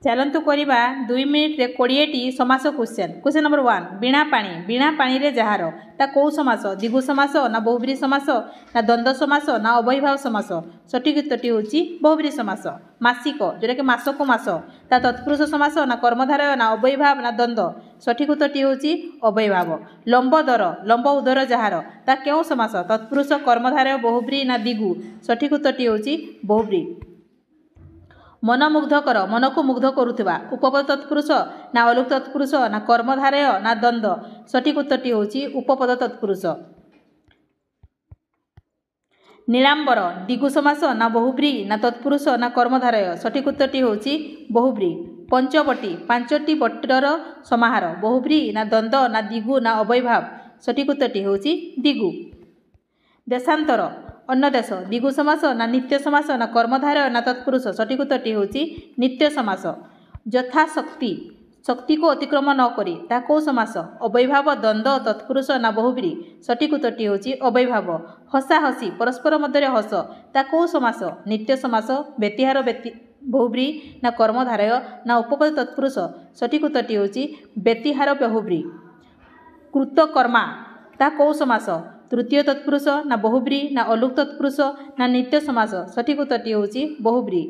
ଚାଲନ୍ତୁ କରିବା 2 ମିନିଟ୍ରେ 20ଟି ସମାସ କ୍ୱେଶ୍ଚନ୍। କ୍ୱେଶ୍ଚନ୍ ନମ୍ବର 1, ବୀଣା ପାଣି, ବୀଣା ପାଣିରେ ଯାହାର, ତା କେଉଁ ସମାସ? ଦ୍ୱିଗୁ ସମାସ ନା ବହୁବ୍ରୀହି ସମାସ ନା ଦ୍ୱନ୍ଦ୍ୱ ସମାସ ନା ଅବ୍ୟୟୀଭାବ ସମାସ? ସଠିକ୍ ଉତ୍ତରଟି ହେଉଛି ବହୁବ୍ରୀହି ସମାସ। ମାସିକ, ଯେଉଁଟାକି ମାସକୁ ମାସ, ତା ତତ୍ପୁରୁଷ ସମାସ ନା କର୍ମଧାରୟ ନା ଅବ୍ୟୟୀଭାବ ନା ଦ୍ୱନ୍ଦ୍ୱ? ସଠିକ୍ ଉତ୍ତରଟି ହେଉଛି ଅବ୍ୟୟୀଭାବ। ଲମ୍ବୋଦର, ଲମ୍ବ ଉଦର ଯାହାର, ତା କେଉଁ ସମାସ? ତତ୍ପୁରୁଷ, କର୍ମଧାରୟ, ବହୁବ୍ରୀହି ନା ଦ୍ୱିଗୁ? ସଠିକ୍ ଉତ୍ତରଟି ହେଉଛି ବହୁବ୍ରୀହି। ମନମୁଗ୍ଧକର, ମନକୁ ମୁଗ୍ଧ କରୁଥିବା, ଉପପଦ ତତ୍ପୁରୁଷ ନା ଅଲୁକ୍ ତତ୍ପୁରୁଷ ନା କର୍ମଧାରୟ ନା ଦ୍ୱନ୍ଦ୍ୱ? ସଠିକ୍ ଉତ୍ତରଟି ହେଉଛି ଉପପଦ ତତ୍ପୁରୁଷ। ନୀଳାମ୍ବର, ଦ୍ୱିଗୁ ସମାସ ନା ବହୁବ୍ରୀହି ନା ତତ୍ପୁରୁଷ ନା କର୍ମଧାରୟ? ସଠିକ୍ ଉତ୍ତରଟି ହେଉଛି ବହୁବ୍ରୀହି। ପଞ୍ଚବଟୀ, 5ଟି ବଟର ସମାହାର, ବହୁବ୍ରୀହି ନା ଦ୍ୱନ୍ଦ୍ୱ ନା ଦ୍ୱିଗୁ ନା ଅବ୍ୟୟୀଭାବ? ସଠିକ୍ ଉତ୍ତରଟି ହେଉଛି ଦ୍ୱିଗୁ। ଦେଶାନ୍ତର, ଅନ୍ୟ ଦେଶ, ଦ୍ୱିଗୁ ସମାସ ନା ନିତ୍ୟ ସମାସ ନା କର୍ମଧାରୟ ନା ତତ୍ପୁରୁଷ? ସଠିକ୍ ଉତ୍ତରଟି ହେଉଛି ନିତ୍ୟ ସମାସ। ଯଥାଶକ୍ତି, ଶକ୍ତିକୁ ଅତିକ୍ରମ ନ କରି, ତାହା କେଉଁ ସମାସ? ଅବ୍ୟୟୀଭାବ, ଦ୍ୱନ୍ଦ୍ୱ, ତତ୍ପୁରୁଷ ନା ବହୁବ୍ରୀହି? ସଠିକ୍ ଉତ୍ତରଟି ହେଉଛି ଅବ୍ୟୟୀଭାବ। ହସା ହସି, ପରସ୍ପର ମଧ୍ୟରେ ହସ, ତା କେଉଁ ସମାସ? ନିତ୍ୟ ସମାସ, ବ୍ୟତିହାର ବହୁବ୍ରୀହି ନା କର୍ମଧାରୟ ନା ଉପପଦ ତତ୍ପୁରୁଷ? ସଠିକ୍ ଉତ୍ତରଟି ହେଉଛି ବ୍ୟତିହାର ବହୁବ୍ରୀହି। କୃତକର୍ମା, ତାହା କେଉଁ ସମାସ? ତୃତୀୟ ତତ୍ପୁରୁଷ ନା ବହୁବ୍ରୀହି ନା ଅଲୁକ୍ ତତ୍ପୁରୁଷ ନା ନିତ୍ୟ ସମାସ? ସଠିକ୍ ଉତ୍ତରଟି ହେଉଛି ବହୁବ୍ରୀହି।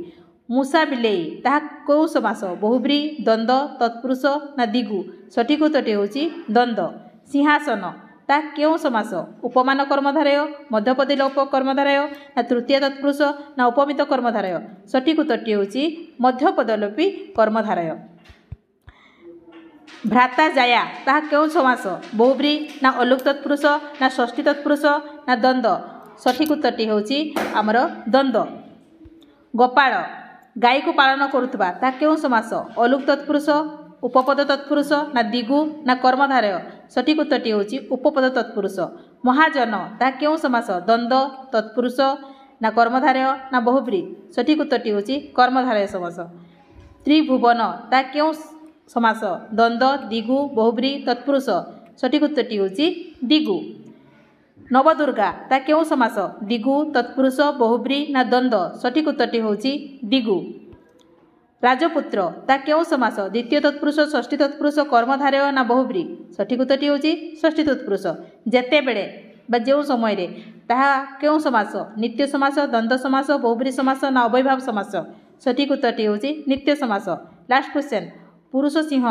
ମୂଷା ବିଲେଇ, ତାହା କେଉଁ ସମାସ? ବହୁବ୍ରୀହି, ଦ୍ୱନ୍ଦ୍ୱ, ତତ୍ପୁରୁଷ ନା ଦ୍ୱିଗୁ? ସଠିକ୍ ଉତ୍ତରଟି ହେଉଛି ଦ୍ୱନ୍ଦ୍ୱ। ସିଂହାସନ, ତାହା କେଉଁ ସମାସ? ଉପମାନ କର୍ମଧାରୟ, ମଧ୍ୟପଦୀ ଲୋପ କର୍ମଧାରୟ ନା ତୃତୀୟ ତତ୍ପୁରୁଷ ନା ଉପମିତ କର୍ମଧାରୟ? ସଠିକ୍ ଉତ୍ତରଟି ହେଉଛି ମଧ୍ୟପଦଲୋପୀ କର୍ମଧାରୟ। ଭ୍ରାତା ଜାୟା, ତାହା କେଉଁ ସମାସ? ବହୁବ୍ରୀହି ନା ଅଲୁକ୍ ତତ୍ପୁରୁଷ ନା ଷଷ୍ଠୀ ତତ୍ପୁରୁଷ ନା ଦ୍ୱନ୍ଦ୍ୱ? ସଠିକ୍ ଉତ୍ତରଟି ହେଉଛି ଆମର ଦ୍ୱନ୍ଦ୍ୱ। ଗୋପାଳ, ଗାଈକୁ ପାଳନ କରୁଥିବା, ତାହା କେଉଁ ସମାସ? ଅଲୁକ୍ ତତ୍ପୁରୁଷ, ଉପପଦ ତତ୍ପୁରୁଷ ନା ଦ୍ୱିଗୁ ନା କର୍ମଧାରୟ? ସଠିକ୍ ଉତ୍ତରଟି ହେଉଛି ଉପପଦ ତତ୍ପୁରୁଷ। ମହାଜନ, ତାହା କେଉଁ ସମାସ? ଦ୍ୱନ୍ଦ୍ୱ, ତତ୍ପୁରୁଷ ନା କର୍ମଧାରୟ ନା ବହୁବ୍ରୀହି? ସଠିକ୍ ଉତ୍ତରଟି ହେଉଛି କର୍ମଧାରୟ ସମାସ। ତ୍ରିଭୁବନ, ତାହା କେଉଁ ସମାସ? ଦ୍ୱନ୍ଦ୍ୱ, ଦ୍ୱିଗୁ, ବହୁବ୍ରୀହି, ତତ୍ପୁରୁଷ? ସଠିକ୍ ଉତ୍ତରଟି ହେଉଛି ଦ୍ୱିଗୁ। ନବଦୁର୍ଗା, ତା କେଉଁ ସମାସ? ଦ୍ୱିଗୁ, ତତ୍ପୁରୁଷ, ବହୁବ୍ରୀହି ନା ଦ୍ୱନ୍ଦ୍ୱ? ସଠିକ୍ ଉତ୍ତରଟି ହେଉଛି ଦ୍ୱିଗୁ। ରାଜପୁତ୍ର, ତା କେଉଁ ସମାସ? ଦ୍ୱିତୀୟ ତତ୍ପୁରୁଷ, ଷଷ୍ଠୀ ତତ୍ପୁରୁଷ, କର୍ମଧାରୟ ନା ବହୁବ୍ରୀହି? ସଠିକ୍ ଉତ୍ତରଟି ହେଉଛି ଷଷ୍ଠୀ ତତ୍ପୁରୁଷ। ଯେତେବେଳେ ବା ଯେଉଁ ସମୟରେ, ତାହା କେଉଁ ସମାସ? ନିତ୍ୟ ସମାସ, ଦ୍ୱନ୍ଦ୍ୱ ସମାସ, ବହୁବ୍ରୀହି ସମାସ ନା ଅବ୍ୟୟୀଭାବ ସମାସ? ସଠିକ୍ ଉତ୍ତରଟି ହେଉଛି ନିତ୍ୟ ସମାସ। ଲାଷ୍ଟ କ୍ୱେଶ୍ଚନ୍, ପୁରୁଷ ସିଂହ,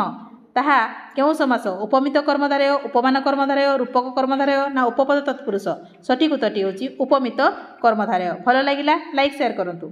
ତାହା କେଉଁ ସମାସ? ଉପମିତ କର୍ମଧାରୟ, ଉପମାନ କର୍ମଧାରୟ, ରୂପକ କର୍ମଧାରୟ ନା ଉପପଦ ତତ୍ପୁରୁଷ? ସଠିକ୍ ଉତ୍ତରଟି ହେଉଛି ଉପମିତ କର୍ମଧାରୟ। ଭଲ ଲାଗିଲା ଲାଇକ୍ ସେୟାର କରନ୍ତୁ।